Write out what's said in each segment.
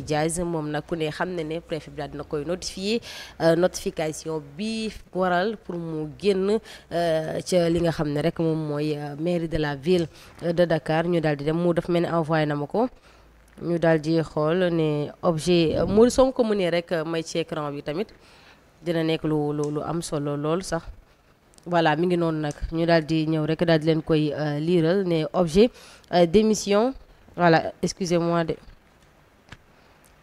Diaz moom nag ku ne xam ne ne préfet bi daal dina koy notifier notification bi waral pour mu génn ca li nga xam ne rek moom mooy mairie de la ville de Dakar ñu daal di dem mu daf mel ni envoyé na ma ko ñu daal di xool ne objet mu soo ko mënee rek may ci écran bi tamit dina nekk lu am solo lool sax voilà mi ngi noonu nag ñu daal di ñëw rek daal di leen koy liiral ne objet d'émission voilà excusez-moi de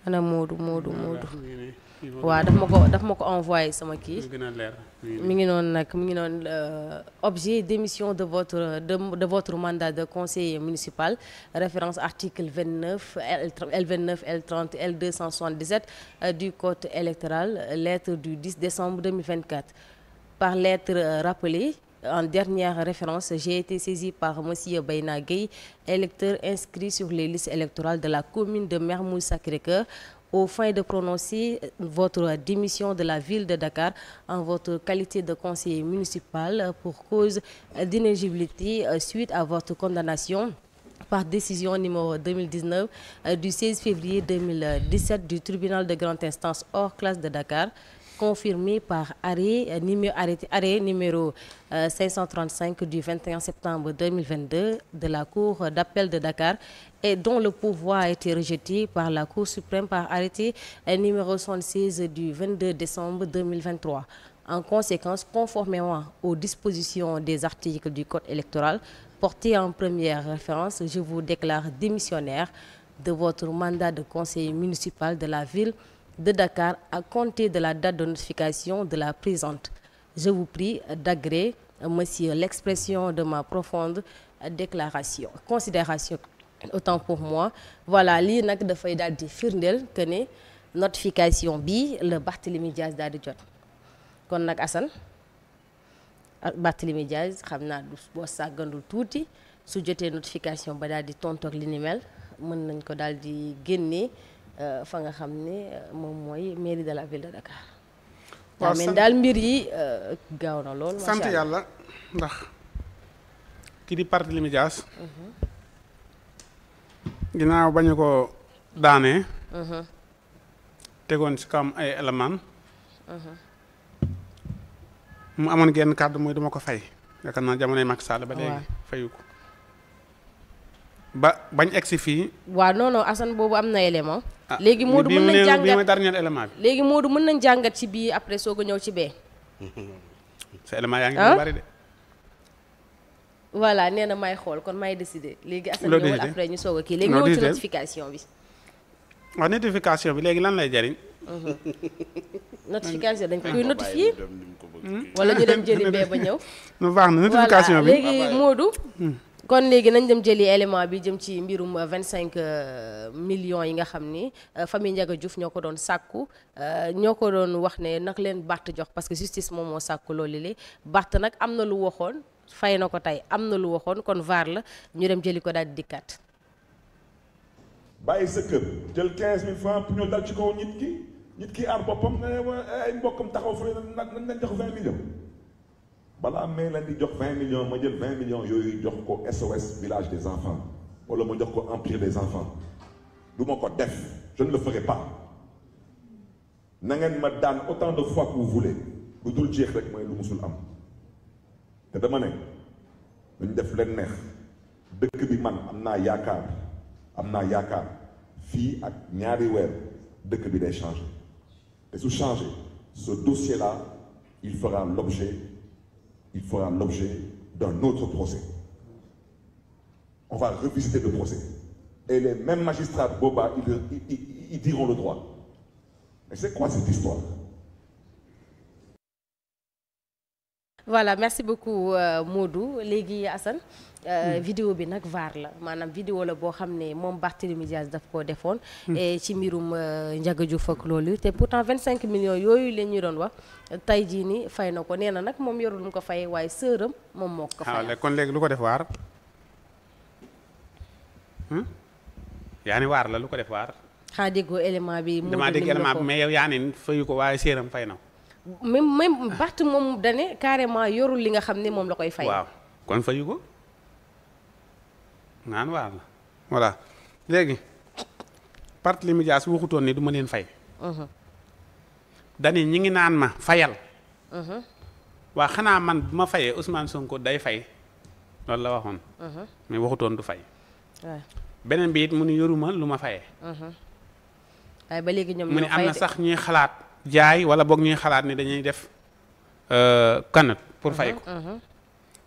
ana Moodu waaw daf ma ko envoyé sama kii mi ngi noonu nag mi ngi noonu objet d'émission de votre mandat de conseiller municipal référence article 29 L29 L30 L277 du code électoral lettre du 10 décembre 2024 par lettre rappelée en dernière référence, j'ai été saisi par monsieur Bayna Gueye, électeur inscrit sur les listes électorales de la commune de Mermoz Sacré-Cœur, aux fins de prononcer votre démission de la ville de Dakar en votre qualité de conseiller municipal pour cause d'inéligibilité suite à votre condamnation par décision numéro 2019 du 16 février 2017 du tribunal de grande instance hors classe de Dakar, confirmé par arrêt numéro 535 du 21 septembre 2022 de la Cour d'appel de Dakar et dont le pouvoir a été rejeté par la Cour suprême par arrêté numéro 76 du 22 décembre 2023. En conséquence, conformément aux dispositions des articles du Code électoral portés en première référence, je vous déclare démissionnaire de votre mandat de conseiller municipal de la ville de Dakar à compter de la date de notification de la présente. Je vous prie d'agréer, monsieur, l'expression de ma profonde considération. Autant pour moi. Voilà, lii nag dafay daal di firndeel que ne notification bi la Barthélémy Diaz daal di jot kon nag Assane Barthélémy Diaz xam naa du boo sàggandul tuuti su jotee notification ba daal di tontoog li ni mel mën nañ ko daal di génnee fa nga xam ne moom mooy mairie de la ville de Dakar. waaw mais daal mbir yi gaaw na lool. sant yàlla ndax ki di Barthélémy Diaz. ginnaaw bañu ko daanee. tegoon ci kam ay éléments. mu amoon genn kàddu mooy duma ko fay yaakaar naa jamonoy Macky Sall ba léegi fayu ko. bañ egsi fii. waaw non Assane boobu am na élément. léegi Modou mën nañ jàngat bii mooy dernier élément bi. léegi Modou mën nañ jàngat ci bii après soog a ñëw ci bee. sa élément yaa ngi bari de. voilà nee na may xool kon may décider. léegi Assane ñëwul après ñu soog a kii léegi ñëw ci notification bi. waaw notification bi léegi lan lay jariñ. notification dañ koy notifier. wala ñu dem jëli bee ba ñëw. nu baax na notification bi léegi Modou. kon léegi nañ dem jëli élément bi jëm ci mbirum 25 millions yi nga xam ni famille Ndiaga Diouf ñoo ko doon sàkku ñoo ko doon wax ne nag leen Barth jox parce que justice moom moo sàkku loolu li Barth nag am na lu waxoon fay na ko tey am na lu waxoon kon vaar la ñu dem jëli ko daal di dikkaat. bàyyi sa kër jël 15000 francs pour ñu dal ci kaw nit ki aar boppam ne ay mbokkam taxaw fu nañ leen jox 20 millions. balaa may leen di jox 20 millions ma jël 20 millions yooyu jox ko SOS village des enfants wala ma jox ko empire des enfants du ma ko def je ne le ferai pas na ngeen ma daan autant de fois que vous voulez lu dul jeex rek mooy lu musul am te dama ne dañ def leen neex dëkk bi man am naa yaakaar fii ak ñaari weer dëkk bi day changer te su changer ce dossier là il fera l'objet d'un autre procès. On va revisiter le procès. Et les mêmes magistrats Boba, ils diront le droit. Mais c'est quoi cette histoire? Voilà, merci beaucoup Modou. Léegi Assane vidéo bi nag vaar la maanaam vidéo la boo xam ne moom Barthélémy Diaz daf koo defoon ci mbirum Ndiaga Diouf ak loolu te pourtant 25 millions yooyu leen ñu doon wax tey jii ni fay na ko nee na nag moom yorul mu ko fay waaye sëram moom moo ko fay. kon léegi lu ko def waar yaa ni waar la lu ko def waar. xaa déggoo élément bi. damaa dégg élément bi mais yow yaa ni fayu ko waaye sëram fay na ko. même Barth moom dane carrément yorul li nga xam ne moom la koy fay. waaw kon fayu ko naan waar la voilà léegi Barthélémy Dias waxutoon ni du ma leen fay. dani ñi ngi naan ma fayal. waa xanaa man bu ma fayee Ousmane Sonko day fay loolu la waxoon. mais waxutoon du fay. beneen bi it mu ni yoruma lu ma fayee. waaye ba léegi ñoom mu ni am na sax ñuy xalaat jaay wala boog ñuy xalaat ni dañuy def kanat pour fay ko.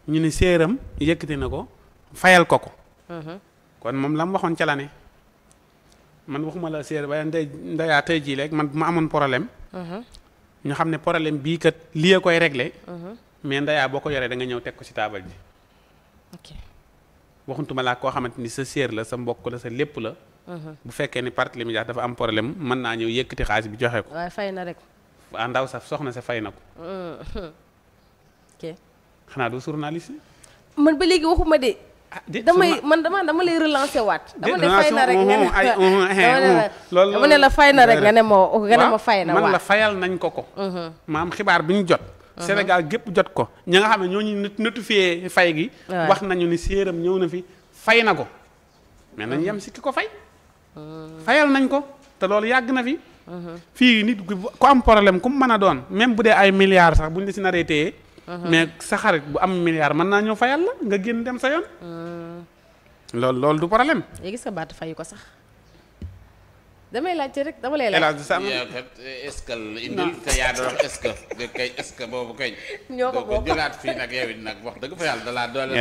ñu ni séeram yëkkati na ko fayal ko ko. kon moom la mu waxoon ca la ne man waxuma la séer ba ndeyaa tey jii rek man bu ma amoon problème. ñu xam ne problème bii kat lii koy réglé. mais ndeyaa boo ko yoree da nga ñëw teg ko ci taabal ji. ok waxuntuma laa koo xamante ni sa séer la sa mbokk la sa lépp la. bu fekkee ni Barthélémy Dias dafa am problème mën naa ñëw yëkkati xaalis bi joxe ko. waaye fay na rek. waa ndaw sa soxna sa fay na ko. ok xanaa du journaliste. man ba léegi waxuma de. dama lay relancer waat. dama ne fay na rek dama ne la fay na rek nga ne ma fay na. man la fayal nañ ko. maam xibaar bi ñu jot. Sénégal gépp jot ko ña nga xam ne ñooñu notifié fay gi. wax nañu ni séeram ñëw na fi fay na ko. mais nañ yem si ki ko fay. fayal nañ ko te loolu yàgg na fi. fii nit ku am problème ku mu mën a doon même bu dee ay milliards sax buñ la si naree téye. mais sa xarit bu am milliard mën naa ñëw fayal la nga génn dem sa yoon. loolu du problème. léegi sa baat fayu ko sax damay laajte rek dama lay laaj. est-ce que indil te yaa doon est-ce que kay est-ce que boobu kay. ñoo ko bokk jëlaat fii nag yow it nag wax dëgg fa yàlla dalaa doole.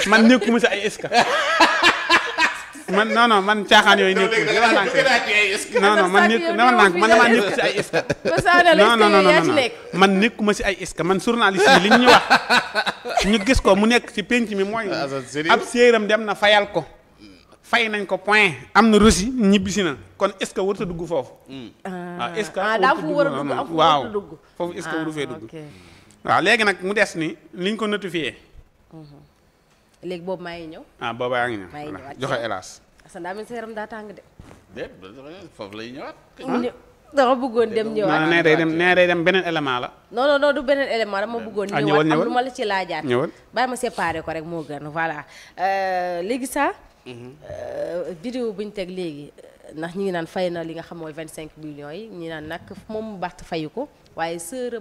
man nekkuma si ay est-ce que man non man caaxaan yooyu nekkuma non man damaa nekk si ay est-ce que man nekkuma si ay est-ce que man journaliste yi li ñu wax ñu gis ko mu nekk ci penc mi mooy ab séeram dem na fayal ko fay nañ ko point am na reçu ñibbisi na kon est-ce que warut a dugg foofu. waaw est-ce que daa fu war a dugg am fu war a dugg foofu est-ce que waru fee dugg. waaw léegi nag mu des ni liñ ko notifié. léegi boobu maa ngi ñëw. booba yaa ngi ñëw joxe hélas. Assane daa mel sa yaram daa tàng de. déet foofu lay ñëwaat. dama bëggoon dem ñëwaat. nee day dem beneen élément la. non du beneen élément dama bëggoon ñëwaat am lu ma la ci laajaat. ñëwal bàyyi ma séparé ko rek moo gën voilà léegi ça. vidéo bu ñu teg léegi ndax ñi ngi naan fay na li nga xam mooy 25 millions yi ñi naan nag moom Barth fayu ko waaye sœur